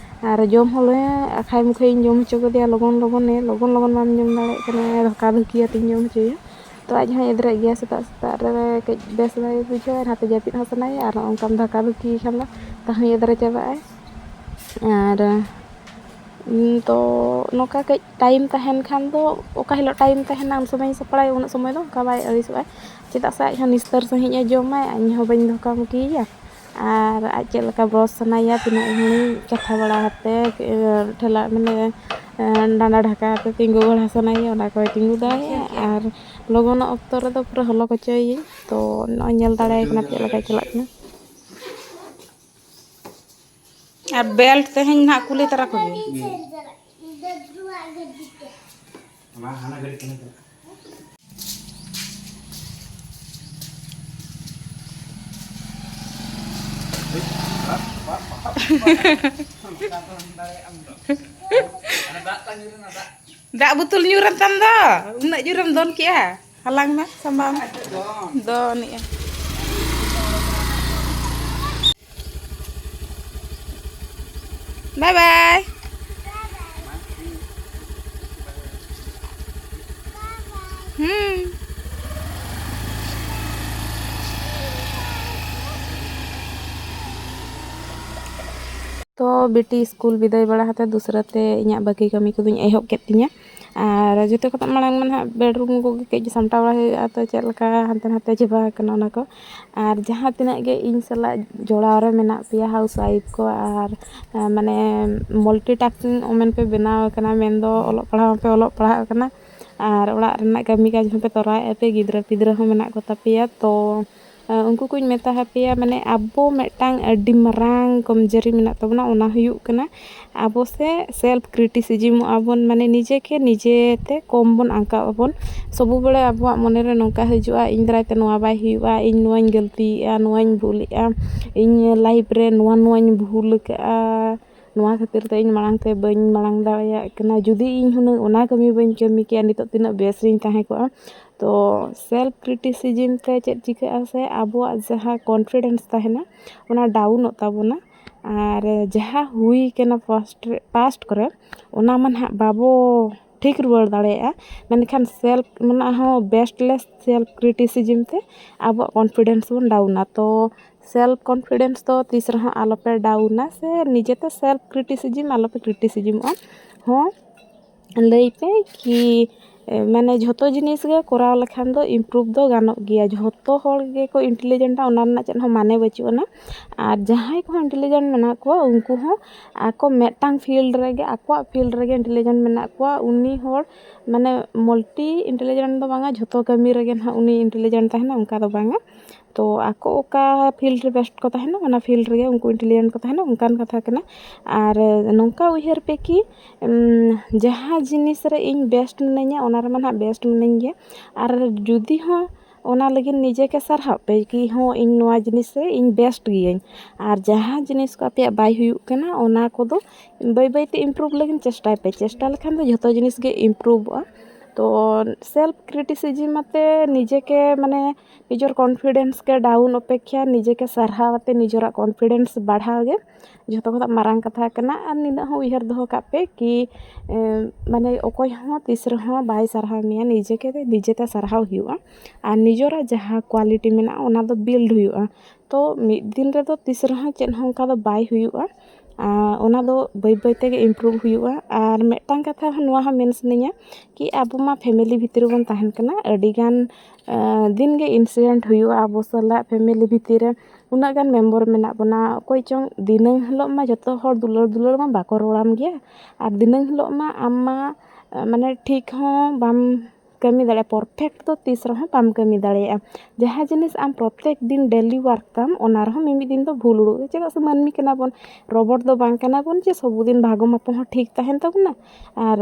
ᱟᱨ ᱡᱚᱢ ᱦᱚᱸᱞᱮ ᱟᱠᱷᱟᱭ ᱢᱩᱠᱷᱟᱹᱭᱤᱧ ᱡᱚᱢ ᱦᱚᱪᱚ ᱠᱮᱫᱮᱭᱟ ᱞᱚᱜᱚᱱ ᱞᱚᱜᱚᱱᱮ, ᱞᱚᱜᱚᱱ ᱞᱚᱜᱚᱱ ᱵᱟᱢ ᱡᱚᱢ ᱫᱟᱲᱮᱭᱟᱜ ᱠᱟᱱᱟ, ᱫᱷᱟᱠᱟ ᱫᱷᱩᱠᱤ ᱟᱛᱮᱧ ᱡᱚᱢ ᱦᱚᱪᱚᱭᱮᱭᱟ᱾ ᱛᱚ ᱟᱡ ᱦᱚᱸᱭ ᱮᱫᱽᱨᱮᱜ ᱜᱮᱭᱟ, ᱥᱮᱛᱟᱜ ᱥᱮᱛᱟᱜ ᱨᱮ ᱠᱟᱹᱡ ᱵᱮᱥ ᱵᱟᱭ ᱵᱩᱡᱷᱟᱹᱣᱟ, ᱱᱟᱛᱮ ᱡᱟᱹᱯᱤᱫ ᱦᱚᱸ ᱥᱟᱱᱟᱭᱮᱭᱟ, ᱟᱨ ᱚᱱᱠᱟᱢ ᱫᱷᱟᱠᱟ ᱫᱷᱩᱠᱤ ᱠᱷᱟᱱ ᱫᱚ ᱛᱟᱦᱩᱸᱭ ᱮᱫᱽᱨᱮ ᱪᱟᱵᱟᱜᱼᱟᱭ᱾ ᱟᱨ, ᱩᱸ, ᱛᱚ ᱱᱚᱝᱠᱟ ᱠᱟᱹᱡ time ᱛᱟᱦᱮᱱ ᱠᱷᱟᱱ ᱫᱚ, ᱚᱠᱟ ᱦᱤᱞᱳᱜ time ᱛᱟᱦᱮᱱᱟ ᱩᱱ ᱥᱚᱢᱚᱭᱤᱧ ᱥᱟᱯᱲᱟᱭᱟ, ᱩᱱᱟᱹᱜ ᱥᱚᱢᱚᱭ ᱫᱚ ᱚᱱᱠᱟ ᱵᱟᱭ ᱟᱹᱲᱤᱥᱚᱜᱼᱟ᱾ ᱪᱮᱫᱟᱜ ᱥᱮ ᱟᱡ ᱦᱚᱸ ᱱᱤᱥᱛᱟᱹᱨ ᱥᱟᱺᱦᱤᱡ ᱮ ᱡᱚᱢᱟᱭ, ᱤᱧ ᱦᱚᱸ ᱵᱟᱹᱧ ᱫᱷᱚᱠᱟ ᱢᱩᱠᱤᱭᱮᱭᱟ᱾ ᱟᱨ ᱟᱡ ᱪᱮᱫ ᱞᱮᱠᱟ ᱵᱨᱚᱥ ᱥᱟᱱᱟᱭᱮᱭᱟ, ᱛᱤᱱᱟᱹᱜ ᱜᱷᱟᱹᱲᱤᱡ ᱠᱟᱛᱷᱟ ᱵᱟᱲᱟ ᱠᱟᱛᱮ, ᱮ, ᱴᱷᱮᱞᱟ, ᱢᱟᱱᱮ, ᱮ, ᱰᱟᱸᱰᱟ ᱰᱷᱟᱠᱟ ᱠᱟᱛᱮ ᱛᱤᱸᱜᱩ ᱵᱟᱲᱟ ᱥᱟᱱᱟᱭᱮᱭᱟ, ᱚᱱᱟ ᱠᱚᱭ ᱛᱤᱸᱜᱩ ᱫᱟᱲᱮᱭᱟᱜᱼᱟ᱾ ᱟᱨ ᱞᱚᱜᱚᱱᱚᱜ ᱚᱠᱛᱚ ᱨᱮᱫᱚ ᱯᱩᱨᱟᱹ ᱦᱚᱞᱚ ᱠᱚᱪᱚᱭᱮᱭᱟᱹᱧ᱾ ᱛᱚ ᱱᱚᱜᱼᱚᱭ ᱧᱮᱞ ᱫᱟᱲᱮᱭᱟᱭ ᱠᱟᱱᱟ ᱪᱮᱫ ᱞᱮᱠᱟᱭ ᱪᱟᱞᱟᱜ ᱠᱟᱱᱟ᱾ ᱟᱨ belt ᱛᱮᱦᱮᱧ ᱱᱟᱦᱟᱜ ᱠᱩᱞᱤ ᱛᱟᱨᱟ ᱠᱚᱵᱤᱱ᱾ ᱚᱱᱟ ᱦᱟᱱᱟ ᱜᱷᱟᱹᱲᱤᱡ ᱠᱟᱱᱟ ᱛᱚ᱾ ᱫᱟᱜ ᱵᱳᱛᱚᱞ ᱧᱩᱨᱮᱱ ᱛᱟᱢ ᱫᱚ, ᱩᱱᱟᱹᱜ ᱡᱳᱨᱮᱢ ᱫᱚᱱ ᱠᱮᱜᱼᱟ ᱦᱟᱞᱟᱝ ᱢᱮ, ᱥᱟᱢᱵᱟᱣ ᱢᱮ᱾ ᱫᱚᱱᱮᱜᱼᱟ᱾ Bye bye. ᱦᱩᱸ᱾ ᱛᱚ ᱵᱤᱴᱤ ᱥᱠᱩᱞ ᱵᱤᱫᱟᱹᱭ ᱵᱟᱲᱟ ᱠᱟᱛᱮ ᱫᱩᱥᱨᱟᱹ ᱛᱮ ᱤᱧᱟᱹᱜ ᱵᱟᱹᱠᱤ ᱠᱟᱹᱢᱤ ᱠᱚᱫᱚᱧ ᱮᱦᱚᱵ ᱠᱮᱫ ᱛᱤᱧᱟᱹ᱾ ᱟᱨ ᱡᱚᱛᱚ ᱠᱷᱚᱱᱟᱜ ᱢᱟᱲᱟᱝ ᱢᱟ ᱱᱟᱦᱟᱜ bedroom ᱠᱚᱜᱮ ᱠᱟᱹᱡ ᱥᱟᱢᱴᱟᱣ ᱵᱟᱲᱟ ᱦᱩᱭᱩᱜᱼᱟ, ᱛᱚ ᱪᱮᱫ ᱞᱮᱠᱟ ᱦᱟᱱᱛᱮ ᱱᱟᱛᱮ ᱪᱟᱵᱟ ᱟᱠᱟᱱᱟ ᱚᱱᱟ ᱠᱚ᱾ ᱟᱨ ᱡᱟᱦᱟᱸ ᱛᱤᱱᱟᱹᱜ ᱜᱮ ᱤᱧ ᱥᱟᱞᱟᱜ ᱡᱚᱲᱟᱣ ᱨᱮ ᱢᱮᱱᱟᱜ ᱯᱮᱭᱟ house wife ᱠᱚ, ᱟᱨ, ᱟᱨ ᱢᱟᱱᱮ multi tasking women ᱯᱮ ᱵᱮᱱᱟᱣ ᱟᱠᱟᱱᱟ, ᱢᱮᱱᱫᱚ ᱚᱞᱚᱜ ᱯᱟᱲᱦᱟᱣ ᱦᱚᱸᱯᱮ ᱚᱞᱚᱜ ᱯᱟᱲᱦᱟᱜ ᱠᱟᱱᱟ, ᱟᱨ ᱚᱲᱟᱜ ᱨᱮᱱᱟᱜ ᱠᱟᱹᱢᱤ ᱠᱟᱡᱽ ᱦᱚᱸᱯᱮ ᱛᱚᱨᱟᱣᱮᱫᱼᱟ ᱯᱮ, ᱜᱤᱫᱽᱨᱟᱹ ᱯᱤᱫᱽᱨᱟᱹ ᱦᱚᱸ ᱢᱮᱱᱟᱜ ᱠᱚ ᱛᱟᱯᱮᱭᱟ᱾ ᱛᱚ ᱩᱱᱠᱩ ᱠᱚᱧ ᱢᱮᱛᱟ ᱦᱟᱯᱮᱭᱟ, ᱢᱟᱱᱮ ᱟᱵᱚ ᱢᱤᱫᱴᱟᱝ ᱟᱹᱰᱤ ᱢᱟᱨᱟᱝ ᱠᱚᱢᱡᱚᱨᱤ ᱢᱮᱱᱟᱜ ᱛᱟᱵᱚᱱᱟ, ᱚᱱᱟ ᱦᱩᱭᱩᱜ ᱠᱟᱱᱟ ᱟᱵᱚ ᱥᱮ ᱥᱮᱞᱯᱷ ᱠᱨᱤᱴᱤᱥᱤᱡᱤᱢᱚᱜᱼᱟ ᱵᱚᱱ, ᱢᱟᱱᱮ ᱱᱤᱡᱮ ᱠᱮ ᱱᱤᱡᱮ ᱛᱮ ᱠᱚᱢ ᱵᱚᱱ ᱟᱸᱠᱟᱣ ᱟᱵᱚᱱ᱾ ᱥᱚᱵᱩ ᱵᱮᱲᱟ ᱟᱵᱚᱣᱟᱜ ᱢᱚᱱᱮ ᱨᱮ ᱱᱚᱝᱠᱟ ᱦᱤᱡᱩᱜᱼᱟ, ᱤᱧ ᱫᱟᱨᱟᱭ ᱛᱮ ᱱᱚᱣᱟ ᱵᱟᱭ ᱦᱩᱭᱩᱜᱼᱟ, ᱤᱧ ᱱᱚᱣᱟᱧ ᱜᱟᱹᱞᱛᱤᱭᱮᱜᱼᱟ, ᱱᱚᱣᱟᱧ ᱵᱷᱩᱞᱮᱜᱼᱟ, ᱤᱧ ᱞᱟᱭᱤᱯᱷ ᱨᱮ ᱱᱚᱣᱟ ᱱᱚᱣᱟᱧ ᱵᱷᱩᱞ ᱟᱠᱟᱜᱼᱟ, ᱱᱚᱣᱟ ᱠᱷᱟᱹᱛᱤᱨ ᱛᱮ ᱤᱧ ᱢᱟᱲᱟᱝ ᱛᱮ ᱵᱟᱹᱧ ᱢᱟᱲᱟᱝ ᱫᱟᱲᱮᱭᱟᱜ ᱠᱟᱱᱟ, ᱡᱩᱫᱤ ᱤᱧ ᱦᱩᱱᱟᱹᱝ ᱚᱱᱟ ᱠᱟᱹᱢᱤ ᱵᱟᱹᱧ ᱠᱟᱹᱢᱤ ᱠᱮᱭᱟ, ᱱᱤᱛᱚᱜ ᱛᱤᱱᱟᱹᱜ ᱵᱮᱥ ᱨᱤᱧ ᱛᱟᱦᱮᱸ ᱠᱚᱜᱼᱟ᱾ ᱛᱚ ᱥᱮᱞᱯᱷ ᱠᱨᱤᱴᱤᱥᱤᱡᱤᱢ ᱛᱮ ᱪᱮᱫ ᱪᱤᱠᱟᱹᱜᱼᱟ ᱥᱮ, ᱟᱵᱚᱣᱟᱜ ᱡᱟᱦᱟᱸ ᱠᱚᱱᱯᱷᱤᱰᱮᱱᱥ ᱛᱟᱦᱮᱱᱟ, ᱚᱱᱟ ᱰᱟᱣᱩᱱᱚᱜ ᱛᱟᱵᱚᱱᱟ᱾ ᱟᱨ ᱡᱟᱦᱟᱸ ᱦᱩᱭ ᱠᱟᱱᱟ ᱯᱟᱥᱴ ᱨᱮ, ᱯᱟᱥᱴ ᱠᱚᱨᱮ, ᱚᱱᱟ ᱢᱟ ᱱᱟᱦᱟᱜ ᱵᱟᱵᱚ ᱴᱷᱤᱠ ᱨᱩᱣᱟᱹᱲ ᱫᱟᱲᱮᱭᱟᱜᱼᱟ, ᱢᱮᱱᱠᱷᱟᱱ ᱥᱮᱞᱯ ᱚᱱᱟ ᱦᱚᱸ ᱵᱮᱥᱴᱞᱮᱥ ᱥᱮᱞᱯᱷ ᱠᱨᱤᱴᱤᱥᱤᱡᱤᱢ ᱛᱮ ᱟᱵᱚᱣᱟᱜ ᱠᱚᱱᱯᱷᱤᱰᱮᱱᱥ ᱵᱚᱱ ᱰᱟᱣᱩᱱᱟ᱾ ᱛᱚ ᱥᱮᱞᱯᱷ ᱠᱚᱱᱯᱷᱤᱰᱮᱱᱥ ᱫᱚ ᱛᱤᱥ ᱨᱮᱦᱚᱸ ᱟᱞᱚᱯᱮ ᱰᱟᱣᱩᱱᱟ, ᱥᱮ ᱱᱤᱡᱮᱛᱮ ᱥᱮᱞᱯᱷ ᱠᱨᱤᱴᱤᱥᱤᱡᱤᱢ ᱟᱞᱚᱯᱮ ᱠᱨᱤᱴᱤᱥᱤᱡᱤᱢᱚᱜᱼᱟ᱾ ᱦᱚᱸ ᱞᱟᱹᱭ ᱯᱮ ᱠᱤ ᱮ, ᱢᱟᱱᱮ ᱡᱷᱚᱛᱚ ᱡᱤᱱᱤᱥ ᱜᱮ ᱠᱚᱨᱟᱣ ᱞᱮᱠᱷᱟᱱ ᱫᱚ ᱤᱢᱯᱨᱩᱵᱷ ᱫᱚ ᱜᱟᱱᱚᱜ ᱜᱮᱭᱟ᱾ ᱡᱷᱚᱛᱚ ᱦᱚᱲ ᱜᱮᱠᱚ ᱤᱱᱴᱮᱞᱤᱡᱮᱱᱴᱟ, ᱚᱱᱟ ᱨᱮᱱᱟᱜ ᱪᱮᱫ ᱦᱚᱸ ᱢᱟᱱᱮ ᱵᱟᱹᱪᱩᱜ ᱟᱱᱟ᱾ ᱟᱨ ᱡᱟᱦᱟᱸᱭ ᱠᱚᱦᱚᱸ ᱤᱱᱴᱮᱞᱤᱡᱮᱱᱴ ᱢᱮᱱᱟᱜ ᱠᱚᱣᱟ, ᱩᱱᱠᱩ ᱦᱚᱸ ᱟᱠᱚ ᱢᱤᱫᱴᱟᱝ ᱯᱷᱤᱞᱰ ᱨᱮᱜᱮ, ᱟᱠᱚᱣᱟᱜ ᱯᱷᱤᱞᱰ ᱨᱮᱜᱮ ᱤᱱᱴᱮᱞᱤᱡᱮᱱᱴ ᱢᱮᱱᱟᱜ ᱠᱚᱣᱟ, ᱩᱱᱤ ᱦᱚᱲ ᱢᱟᱱᱮ ᱢᱟᱞᱴᱤ ᱤᱱᱴᱮᱞᱤᱡᱮᱱᱴ ᱫᱚ ᱵᱟᱝᱟ, ᱡᱷᱚᱛᱚ ᱠᱟᱹᱢᱤ ᱨᱮᱜᱮ ᱱᱟᱦᱟᱜ ᱩᱱᱤ ᱤᱱᱴᱮᱞᱤᱡᱮᱱᱴ ᱛᱟᱦᱮᱱᱟ, ᱚᱱᱠᱟ ᱫᱚ ᱵᱟᱝᱟ᱾ ᱛᱚ ᱟᱠᱚ ᱚᱠᱟ ᱯᱷᱤᱞᱰ ᱨᱮ ᱵᱮᱥᱴ ᱠᱚ ᱛᱟᱦᱮᱱᱟ, ᱚᱱᱟ ᱯᱷᱤᱞᱰ ᱨᱮᱜᱮ ᱩᱱᱠᱩ ᱤᱱᱴᱮᱞᱤᱡᱮᱱᱴ ᱠᱚ ᱛᱟᱦᱮᱱᱟ, ᱚᱱᱠᱟᱱ ᱠᱟᱛᱷᱟ ᱠᱟᱱᱟ᱾ ᱟᱨ ᱱᱚᱝᱠᱟ ᱩᱭᱦᱟᱹᱨ ᱯᱮ ᱠᱤ, ᱩᱢ, ᱡᱟᱦᱟᱸ ᱡᱤᱱᱤᱥ ᱨᱮ ᱤᱧ ᱵᱮᱥᱴ ᱢᱤᱱᱟᱹᱧᱟ, ᱚᱱᱟ ᱨᱮᱢᱟ ᱱᱟᱦᱟᱜ ᱵᱮᱥᱴ ᱢᱤᱱᱟᱹᱧ ᱜᱮᱭᱟ᱾ ᱟᱨ ᱡᱩᱫᱤ ᱦᱚᱸ ᱚᱱᱟ ᱞᱟᱹᱜᱤᱫ ᱱᱤᱡᱮ ᱜᱮ ᱥᱟᱨᱦᱟᱣ ᱯᱮ ᱠᱤ, ᱦᱚᱸ, ᱤᱧ ᱱᱚᱣᱟ ᱡᱤᱱᱤᱥ ᱨᱮ ᱤᱧ ᱵᱮᱥᱴ ᱜᱤᱭᱟᱹᱧ᱾ ᱟᱨ ᱡᱟᱦᱟᱸ ᱡᱤᱱᱤᱥ ᱠᱚ ᱟᱯᱮᱭᱟᱜ ᱵᱟᱭ ᱦᱩᱭᱩᱜ ᱠᱟᱱᱟ, ᱚᱱᱟ ᱠᱚᱫᱚ ᱵᱟᱹᱭ ᱵᱟᱹᱭ ᱛᱮ ᱤᱢᱯᱨᱩᱵᱷ ᱞᱟᱹᱜᱤᱫ ᱪᱮᱥᱴᱟᱭ ᱯᱮ᱾ ᱪᱮᱥᱴᱟ ᱞᱮᱠᱷᱟᱱ ᱫᱚ ᱡᱷᱚᱛᱚ ᱡᱤᱱᱤᱥ ᱜᱮ ᱤᱢᱯᱨᱩᱵᱷᱚᱜᱼᱟ᱾ ᱛᱚ ᱥᱮᱞᱯᱷ ᱠᱨᱤᱴᱤᱥᱤᱡᱤᱢ ᱟᱛᱮ ᱱᱤᱡᱮ ᱜᱮ, ᱢᱟᱱᱮ ᱱᱤᱡᱮᱨ ᱠᱚᱱᱯᱷᱤᱰᱮᱱᱥ ᱜᱮ ᱰᱟᱣᱩᱱ ᱚᱯᱮᱠᱷᱟ ᱱᱤᱡᱮ ᱜᱮ ᱥᱟᱨᱦᱟᱣ ᱟᱛᱮ ᱱᱤᱡᱮᱨᱟᱜ ᱠᱚᱱᱯᱷᱤᱰᱮᱱᱥ ᱵᱟᱲᱦᱟᱣ ᱜᱮ ᱡᱷᱚᱛᱚ ᱠᱷᱚᱱᱟᱜ ᱢᱟᱨᱟᱝ ᱠᱟᱛᱷᱟ ᱠᱟᱱᱟ᱾ ᱟᱨ ᱱᱤᱱᱟᱹᱜ ᱦᱚᱸ ᱩᱭᱦᱟᱹᱨ ᱫᱚᱦᱚ ᱠᱟᱜ ᱯᱮ ᱠᱤ, ᱮ, ᱢᱟᱱᱮ ᱚᱠᱚᱭ ᱦᱚᱸ ᱛᱤᱥ ᱨᱮᱦᱚᱸ ᱵᱟᱭ ᱥᱟᱨᱦᱟᱣ ᱢᱮᱭᱟ, ᱱᱤᱡᱮ ᱜᱮ ᱱᱤᱡᱮᱛᱮ ᱥᱟᱨᱦᱟᱣ ᱦᱩᱭᱩᱜᱼᱟ᱾ ᱟᱨ ᱱᱤᱡᱮᱨᱟᱜ ᱡᱟᱦᱟᱸ ᱠᱣᱟᱞᱤᱴᱤ ᱢᱮᱱᱟᱜᱼᱟ, ᱚᱱᱟ ᱫᱚ ᱵᱤᱞᱰ ᱦᱩᱭᱩᱜᱼᱟ᱾ ᱛᱚ ᱢᱤᱫ ᱫᱤᱱ ᱨᱮᱫᱚ ᱛᱤᱥ ᱨᱮᱦᱚᱸ ᱪᱮᱫ ᱦᱚᱸ ᱚᱱᱠᱟ ᱫᱚ ᱵᱟᱭ ᱦᱩᱭᱩᱜᱼᱟ᱾ ᱟᱨ ᱚᱱᱟ ᱫᱚ ᱵᱟᱹᱭ ᱵᱟᱹᱭ ᱛᱮᱜᱮ ᱤᱢᱯᱨᱩᱵᱷ ᱦᱩᱭᱩᱜᱼᱟ᱾ ᱟᱨ ᱢᱤᱫᱴᱟᱝ ᱠᱟᱛᱷᱟ ᱦᱚᱸ ᱱᱚᱣᱟ ᱦᱚᱸ ᱢᱮᱱ ᱥᱟᱱᱟᱧᱟ ᱠᱤ ᱟᱵᱚ ᱢᱟ ᱯᱷᱮᱢᱮᱞᱤ ᱵᱷᱤᱛᱤᱨ ᱨᱮᱵᱚᱱ ᱛᱟᱦᱮᱱ ᱠᱟᱱᱟ, ᱟᱹᱰᱤ ᱜᱟᱱ, ᱮ, ᱫᱤᱱ ᱜᱮ ᱤᱱᱥᱤᱰᱮᱱᱴ ᱦᱩᱭᱩᱜᱼᱟ ᱟᱵᱚ ᱥᱟᱞᱟᱜ᱾ ᱯᱷᱮᱢᱮᱞᱤ ᱵᱷᱤᱛᱤᱨ ᱨᱮ ᱩᱱᱟᱹᱜ ᱜᱟᱱ ᱢᱮᱢᱵᱚᱨ ᱢᱮᱱᱟᱜ ᱵᱚᱱᱟ, ᱚᱠᱚᱭ ᱪᱚᱝ ᱫᱤᱱᱟᱹᱢ ᱦᱤᱞᱳᱜ ᱢᱟ ᱡᱚᱛᱚ ᱦᱚᱲ ᱫᱩᱞᱟᱹᱲ ᱫᱩᱞᱟᱹᱲ ᱢᱟ ᱵᱟᱠᱚ ᱨᱚᱲᱟᱢ ᱜᱮᱭᱟ, ᱟᱨ ᱫᱤᱱᱟᱹᱢ ᱦᱤᱞᱳᱜ ᱢᱟ ᱟᱢ ᱢᱟ, ᱮ, ᱢᱟᱱᱮ ᱴᱷᱤᱠ ᱦᱚᱸ ᱵᱟᱢ ᱠᱟᱹᱢᱤ ᱫᱟᱲᱮᱭᱟᱜᱼᱟ, perfect ᱫᱚ ᱛᱤᱥ ᱨᱮᱦᱚᱸ ᱵᱟᱢ ᱠᱟᱹᱢᱤ ᱫᱟᱲᱮᱭᱟᱜᱼᱟ᱾ ᱡᱟᱦᱟᱸ ᱡᱤᱱᱤᱥ ᱟᱢ ᱯᱨᱚᱛᱮᱠ ᱫᱤᱱ daily work ᱛᱟᱢ, ᱚᱱᱟ ᱨᱮᱦᱚᱸ ᱢᱤᱢᱤᱫ ᱫᱤᱱ ᱫᱚ ᱵᱷᱩᱞ ᱩᱰᱩᱠᱚᱜᱼᱟ᱾ ᱪᱮᱫᱟᱜ ᱥᱮ ᱢᱟᱹᱱᱢᱤ ᱠᱟᱱᱟ ᱵᱚᱱ, robot ᱫᱚ ᱵᱟᱝ ᱠᱟᱱᱟ ᱵᱚᱱ ᱡᱮ ᱥᱚᱵᱩᱫᱤᱱ ᱵᱷᱟᱜᱚ ᱢᱟᱯᱚ ᱦᱚᱸ ᱴᱷᱤᱠ ᱛᱟᱦᱮᱱ ᱛᱟᱵᱚᱱᱟ᱾ ᱟᱨ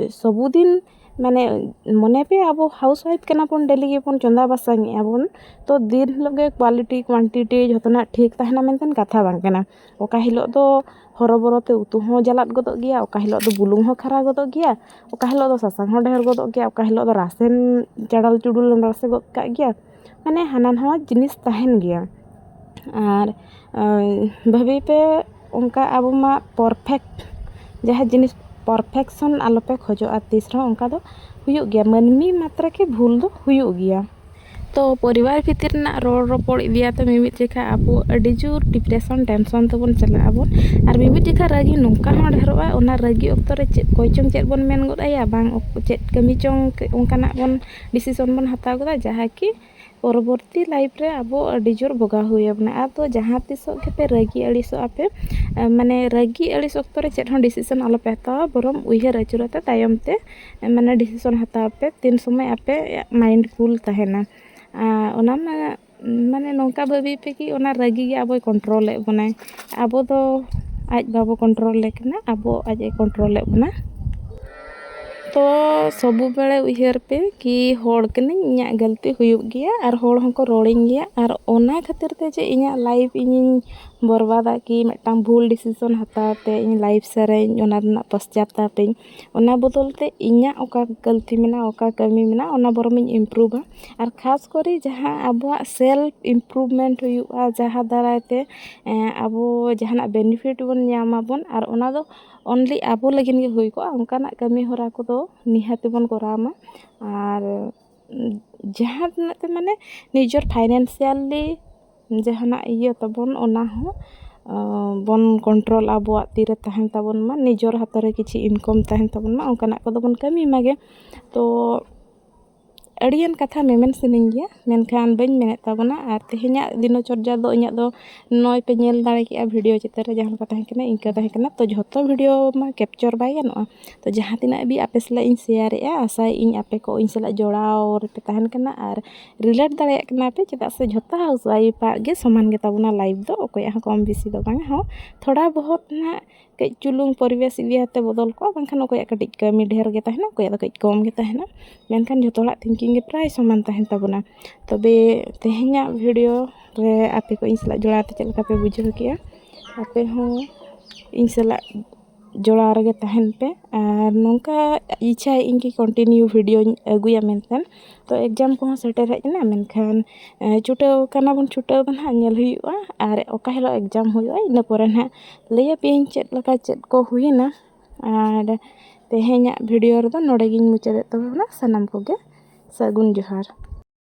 ᱥᱚᱵᱩᱫᱤᱱ ᱢᱟᱱᱮ ᱢᱚᱱᱮ ᱯᱮ, ᱟᱵᱚ housewife ᱠᱟᱱᱟ ᱵᱚᱱ, daily ᱜᱮᱵᱚᱱ ᱪᱚᱸᱫᱟ ᱵᱟᱥᱟᱝᱮᱜᱼᱟ ᱵᱚᱱ, ᱛᱚ ᱫᱤᱱ ᱦᱤᱞᱳᱜ ᱜᱮ quality quantity ᱡᱷᱚᱛᱚᱱᱟᱜ ᱴᱷᱤᱠ ᱛᱟᱦᱮᱱᱟ ᱢᱮᱱᱛᱮ ᱠᱟᱛᱷᱟ ᱵᱟᱝ ᱠᱟᱱᱟ᱾ ᱚᱠᱟ ᱦᱤᱞᱳᱜ ᱫᱚ ᱦᱚᱨᱚᱵᱚᱨᱚ ᱛᱮ ᱩᱛᱩ ᱦᱚᱸ ᱡᱟᱞᱟᱫ ᱜᱚᱫᱚᱜ ᱜᱮᱭᱟ, ᱚᱠᱟ ᱦᱤᱞᱳᱜ ᱫᱚ ᱵᱩᱞᱩᱝ ᱦᱚᱸ ᱠᱷᱟᱨᱟ ᱜᱚᱫᱚᱜ ᱜᱮᱭᱟ, ᱚᱠᱟ ᱦᱤᱞᱳᱜ ᱫᱚ ᱥᱟᱥᱟᱝ ᱦᱚᱸ ᱰᱷᱮᱨ ᱜᱚᱫᱚᱜ ᱜᱮᱭᱟ, ᱚᱠᱟ ᱦᱤᱞᱳᱜ ᱫᱚ ᱨᱟᱥᱮᱢ ᱪᱟᱲᱟᱞ ᱪᱩᱰᱩᱞ ᱨᱟᱥᱮ ᱜᱚᱫ ᱠᱟᱜ ᱜᱮᱭᱟ᱾ ᱢᱟᱱᱮ ᱦᱟᱱᱟ ᱱᱟᱣᱟ ᱡᱤᱱᱤᱥ ᱛᱟᱦᱮᱱ ᱜᱮᱭᱟ᱾ ᱟᱨ ᱟᱸ, ᱵᱷᱟᱹᱵᱤ ᱯᱮ, ᱚᱱᱠᱟ ᱟᱵᱚ ᱢᱟ perfect, ᱡᱟᱦᱟᱸ ᱡᱤᱱᱤᱥ perfection ᱟᱞᱚᱯᱮ ᱠᱷᱚᱡᱚᱜᱼᱟ ᱛᱤᱥ ᱨᱮᱦᱚᱸ, ᱚᱱᱠᱟ ᱫᱚ ᱦᱩᱭᱩᱜ ᱜᱮᱭᱟ, ᱢᱟᱹᱱᱢᱤ ᱢᱟᱛᱨᱟ ᱠᱤ ᱵᱷᱩᱞ ᱫᱚ ᱦᱩᱭᱩᱜ ᱜᱮᱭᱟ᱾ ᱛᱚ ᱯᱚᱨᱤᱵᱟᱨ ᱵᱷᱤᱛᱤᱨ ᱨᱮᱱᱟᱜ ᱨᱚᱲ ᱨᱚᱯᱚᱲ ᱤᱫᱤᱭᱟᱛᱮ ᱢᱤᱢᱤᱫ ᱡᱚᱠᱷᱟ ᱟᱵᱚ ᱟᱹᱰᱤ ᱡᱳᱨ depression tension ᱛᱮᱵᱚᱱ ᱪᱟᱞᱟᱜ ᱟᱵᱚᱱ᱾ ᱟᱨ ᱢᱤᱢᱤᱫ ᱡᱚᱠᱷᱟ ᱨᱟᱹᱜᱤ ᱱᱚᱝᱠᱟ ᱦᱚᱸ ᱰᱷᱮᱨᱚᱜᱼᱟ, ᱚᱱᱟ ᱨᱟᱹᱜᱤ ᱚᱠᱛᱚ ᱨᱮ ᱪᱮᱫ ᱠᱚᱭ ᱪᱚᱝ ᱪᱮᱫ ᱵᱚᱱ ᱢᱮᱱ ᱜᱚᱫ ᱟᱭᱟ, ᱵᱟᱝ ᱚᱠ-, ᱪᱮᱫ ᱠᱟᱹᱢᱤ ᱪᱚᱝ ᱚᱱᱠᱟᱱᱟᱜ ᱵᱚᱱ decision ᱵᱚᱱ ᱦᱟᱛᱟᱣ ᱜᱚᱫᱟ, ᱡᱟᱦᱟᱸ ᱠᱤ ᱯᱚᱨᱚᱵᱚᱨᱛᱤ life ᱨᱮ ᱟᱵᱚ ᱟᱹᱰᱤ ᱡᱳᱨ ᱵᱷᱳᱜᱟᱣ ᱦᱩᱭ ᱟᱵᱚᱱᱟ᱾ ᱟᱫᱚ ᱡᱟᱦᱟᱸ ᱛᱤᱥᱚᱜ ᱜᱮᱯᱮ ᱨᱟᱹᱜᱤ ᱟᱹᱲᱤᱥᱚᱜ ᱟᱯᱮ, ᱢᱟᱱᱮ ᱨᱟᱹᱜᱤ ᱟᱹᱲᱤᱥ ᱚᱠᱛᱚ ᱨᱮ ᱪᱮᱫ ᱦᱚᱸ decision ᱟᱞᱚᱯᱮ ᱦᱟᱛᱟᱣᱟ, ᱵᱚᱨᱚᱝ ᱩᱭᱦᱟᱹᱨ ᱟᱹᱪᱩᱨ ᱟᱛᱮ ᱛᱟᱭᱚᱢ ᱛᱮ ᱢᱟᱱᱮ decision ᱦᱟᱛᱟᱣ ᱯᱮ, ᱛᱤᱱ ᱥᱚᱢᱚᱭ ᱟᱯᱮ mind cool ᱛᱟᱦᱮᱱᱟ᱾ ᱟᱨ ᱚᱱᱟ ᱢᱟ ᱢᱟᱱᱮ ᱱᱚᱝᱠᱟ ᱵᱷᱟᱹᱵᱤ ᱯᱮ ᱠᱤ ᱚᱱᱟ ᱨᱟᱹᱜᱤ ᱜᱮ ᱟᱵᱚᱭ control ᱮᱫ ᱵᱚᱱᱟᱭ, ᱟᱵᱚ ᱫᱚ ᱟᱡ ᱵᱟᱵᱚ control ᱮ ᱠᱟᱱᱟ, ᱟᱵᱚ ᱟᱡ ᱮ control ᱮᱫ ᱵᱚᱱᱟ᱾ ᱛᱚ ᱥᱚᱵᱩ ᱵᱮᱲᱮ ᱩᱭᱦᱟᱹᱨ ᱯᱮ ᱠᱤ ᱦᱚᱲ ᱠᱟᱹᱱᱟᱹᱧ, ᱤᱧᱟᱹᱜ ᱜᱟᱹᱞᱛᱤ ᱦᱩᱭᱩᱜ ᱜᱮᱭᱟ ᱟᱨ ᱦᱚᱲ ᱦᱚᱸᱠᱚ ᱨᱚᱲᱤᱧ ᱜᱮᱭᱟ, ᱟᱨ ᱚᱱᱟ ᱠᱷᱟᱹᱛᱤᱨ ᱛᱮ ᱡᱮ ᱤᱧᱟᱹᱜ life ᱤᱧᱤᱧ ᱵᱚᱨᱵᱟᱫᱟ ᱠᱤ ᱢᱤᱫᱴᱟᱝ ᱵᱷᱩᱞ decision ᱦᱟᱛᱟᱣ ᱛᱮ ᱤᱧ life ᱥᱟᱹᱨᱟᱹᱧ, ᱚᱱᱟ ᱨᱮᱱᱟᱜ ᱯᱚᱥᱪᱟᱛᱟᱯ ᱤᱧ, ᱚᱱᱟ ᱵᱚᱫᱚᱞ ᱛᱮ ᱤᱧᱟᱹᱜ ᱚᱠᱟ ᱜᱟᱹᱞᱛᱤ ᱢᱮᱱᱟᱜᱼᱟ, ᱚᱠᱟ ᱠᱟᱹᱢᱤ ᱢᱮᱱᱟᱜᱼᱟ, ᱚᱱᱟ ᱵᱚᱨᱚᱢ ᱤᱧ improveᱟ᱾ ᱟᱨ ᱠᱷᱟᱥ ᱠᱚᱨᱮ ᱡᱟᱦᱟᱸ ᱟᱵᱚᱣᱟᱜ self improvement ᱦᱩᱭᱩᱜᱼᱟ, ᱡᱟᱦᱟᱸ ᱫᱟᱨᱟᱭ ᱛᱮ ᱮᱸ, ᱟᱵᱚ ᱡᱟᱦᱟᱱᱟᱜ benefit ᱵᱚᱱ ᱧᱟᱢᱟᱵᱚᱱ, ᱟᱨ ᱚᱱᱟ ᱫᱚ only ᱟᱵᱚ ᱞᱟᱹᱜᱤᱫ ᱜᱮ ᱦᱩᱭ ᱠᱚᱜᱼᱟ, ᱚᱱᱠᱟᱱᱟᱜ ᱠᱟᱹᱢᱤ ᱦᱚᱨᱟ ᱠᱚᱫᱚ ᱱᱤᱦᱟᱹᱛ ᱵᱚᱱ ᱠᱚᱨᱟᱣ ᱢᱟ᱾ ᱟᱨ ᱡᱟᱦᱟᱸ ᱛᱤᱱᱟᱹᱜ ᱛᱮ ᱢᱟᱱᱮ ᱱᱤᱡᱮᱨ financially ᱡᱟᱦᱟᱱᱟᱜ ᱤᱭᱟᱹ ᱛᱟᱵᱚᱱ, ᱚᱱᱟ ᱦᱚᱸ ᱵᱚᱱ control, ᱟᱵᱚᱣᱟᱜ ᱛᱤᱨᱮ ᱛᱟᱦᱮᱱ ᱛᱟᱵᱚᱱ ᱢᱟ, ᱱᱤᱡᱮᱨ ᱦᱟᱛ ᱨᱮ ᱠᱤᱪᱷᱤ income ᱛᱟᱦᱮᱱ ᱛᱟᱵᱚᱱ ᱢᱟ, ᱚᱱᱠᱟᱱᱟᱜ ᱠᱚᱫᱚ ᱵᱚᱱ ᱠᱟᱹᱢᱤ ᱢᱟᱜᱮ᱾ ᱛᱚ ᱟᱹᱰᱤᱜᱟᱱ ᱠᱟᱛᱷᱟ ᱢᱮᱢᱮᱱ ᱥᱟᱱᱟᱧ ᱜᱮᱭᱟ, ᱢᱮᱱᱠᱷᱟᱱ ᱵᱟᱹᱧ ᱢᱮᱱᱮᱫ ᱛᱟᱵᱚᱱᱟ᱾ ᱟᱨ ᱛᱮᱦᱮᱧᱟᱜ ᱫᱤᱱᱚ ᱪᱚᱨᱡᱟ ᱫᱚ ᱤᱧᱟᱹᱜ ᱫᱚ ᱱᱚᱜᱼᱚᱭ ᱯᱮ ᱧᱮᱞ ᱫᱟᱲᱮ ᱠᱮᱜᱼᱟ, ᱵᱷᱤᱰᱤᱭᱳ ᱪᱤᱛᱟᱹᱨ ᱨᱮ ᱡᱟᱦᱟᱸ ᱞᱮᱠᱟ ᱛᱟᱦᱮᱸ ᱠᱟᱱᱟ, ᱤᱱᱠᱟᱹ ᱛᱟᱦᱮᱸ ᱠᱟᱱᱟ᱾ ᱛᱚ, ᱡᱷᱚᱛᱚ ᱵᱷᱤᱰᱤᱭᱳ ᱢᱟ ᱠᱮᱯᱪᱟᱨ ᱵᱟᱭ ᱜᱟᱱᱚᱜᱼᱟ᱾ ᱛᱚ, ᱡᱟᱦᱟᱸ ᱛᱤᱱᱟᱹᱜ ᱦᱟᱹᱵᱤᱡ ᱟᱯᱮ ᱥᱟᱞᱟᱜ ᱤᱧ ᱥᱮᱭᱟᱨᱮᱜᱼᱟ, ᱟᱥᱟᱭᱮᱫ ᱤᱧ ᱟᱯᱮ ᱠᱚ ᱤᱧ ᱥᱟᱞᱟᱜ ᱡᱚᱲᱟᱣ ᱨᱮᱯᱮ ᱛᱟᱦᱮᱱ ᱠᱟᱱᱟ ᱟᱨ ᱨᱤᱞᱮᱴ ᱫᱟᱲᱮᱭᱟᱜ ᱠᱟᱱᱟ ᱯᱮ, ᱪᱮᱫᱟᱜ ᱥᱮ ᱡᱷᱚᱛᱚ ᱦᱟᱣᱩᱥ ᱣᱟᱭᱤᱯᱷ ᱟᱜ ᱜᱮ ᱥᱚᱢᱟᱱ ᱜᱮᱛᱟ ᱵᱚᱱᱟ ᱞᱟᱭᱤᱯᱷ ᱫᱚ, ᱚᱠᱚᱭᱟᱜ ᱦᱚᱸ ᱠᱚᱢ ᱵᱮᱥᱤ ᱫᱚ ᱵᱟᱝᱟ᱾ ᱦᱚᱸ, ᱛᱷᱚᱲᱟ ᱵᱚᱦᱚᱛ ᱱᱟᱦᱟᱜ ᱠᱟᱹᱡ ᱪᱩᱞᱩᱝ ᱯᱚᱨᱤᱵᱮᱥ ᱤᱫᱤ ᱠᱟᱛᱮ ᱵᱚᱫᱚᱞ ᱠᱚᱜᱼᱟ, ᱵᱟᱝᱠᱷᱟᱱ ᱚᱠᱚᱭᱟᱜ ᱠᱟᱹᱴᱤᱡ ᱠᱟᱹᱢᱤ ᱰᱷᱮᱨ ᱜᱮ ᱛᱟᱦᱮᱱᱟ, ᱚᱠᱚᱭᱟᱜ ᱫᱚ ᱠᱟᱹᱡ ᱠᱚᱢ ᱜᱮ ᱛᱟᱦᱮᱱᱟ, ᱢᱮᱱᱠᱷᱟᱱ ᱡᱷᱚᱛᱚ ᱦᱚᱲᱟᱜ ᱛᱷᱤᱝᱠᱤᱝ ᱜᱮ ᱯᱨᱟᱭ ᱥᱚᱢᱟᱱ ᱛᱟᱦᱮᱱ ᱛᱟᱵᱚᱱᱟ᱾ ᱛᱚᱵᱮ ᱛᱮᱦᱮᱧᱟᱜ ᱵᱷᱤᱰᱤᱭᱳ ᱨᱮ ᱟᱯᱮ ᱠᱚ ᱤᱧ ᱥᱟᱞᱟᱜ ᱡᱚᱲᱟᱣ ᱛᱮ ᱪᱮᱫ ᱞᱮᱠᱟ ᱯᱮ ᱵᱩᱡᱷᱟᱹᱣ ᱠᱮᱜᱼᱟ? ᱟᱯᱮ ᱦᱚᱸ ᱤᱧ ᱥᱟᱞᱟᱜ ᱡᱚᱲᱟᱣ ᱨᱮᱜᱮ ᱛᱟᱦᱮᱱ ᱯᱮ᱾ ᱟᱨ ᱱᱚᱝᱠᱟ ᱤᱪᱪᱷᱟᱭᱮᱫ ᱟᱹᱧ ᱠᱤ ᱠᱚᱱᱴᱤᱱᱤᱭᱩ ᱵᱷᱤᱰᱤᱭᱳᱧ ᱟᱹᱜᱩᱭᱟ ᱢᱮᱱᱛᱮ᱾ ᱛᱚ, ᱮᱠᱡᱟᱢ ᱠᱚᱦᱚᱸ ᱥᱮᱴᱮᱨ ᱦᱮᱡ ᱮᱱᱟ, ᱢᱮᱱᱠᱷᱟᱱ ᱮ, ᱪᱷᱩᱴᱟᱹᱣ ᱠᱟᱱᱟ ᱵᱚᱱ, ᱪᱷᱩᱴᱟᱹᱣ ᱫᱚ ᱱᱟᱦᱟᱜ ᱧᱮᱞ ᱦᱩᱭᱩᱜᱼᱟ᱾ ᱟᱨ ᱚᱠᱟ ᱦᱤᱞᱳᱜ ᱮᱠᱡᱟᱢ ᱦᱩᱭᱩᱜᱼᱟ, ᱤᱱᱟᱹ ᱯᱚᱨᱮ ᱱᱟᱦᱟᱜ ᱞᱟᱹᱭ ᱟᱯᱮᱭᱟᱹᱧ ᱪᱮᱫ ᱞᱮᱠᱟ ᱪᱮᱫ ᱠᱚ ᱦᱩᱭᱮᱱᱟ᱾ ᱟᱨ ᱛᱮᱦᱮᱧᱟᱜ ᱵᱷᱤᱰᱤᱭᱳ ᱨᱮᱫᱚ ᱱᱚᱰᱮ ᱜᱤᱧ ᱢᱩᱪᱟᱹᱫᱮᱫ ᱛᱟᱵᱚᱱᱟ᱾ ᱥᱟᱱᱟᱢ ᱠᱚᱜᱮ ᱥᱟᱹᱜᱩᱱ ᱡᱚᱦᱟᱨ᱾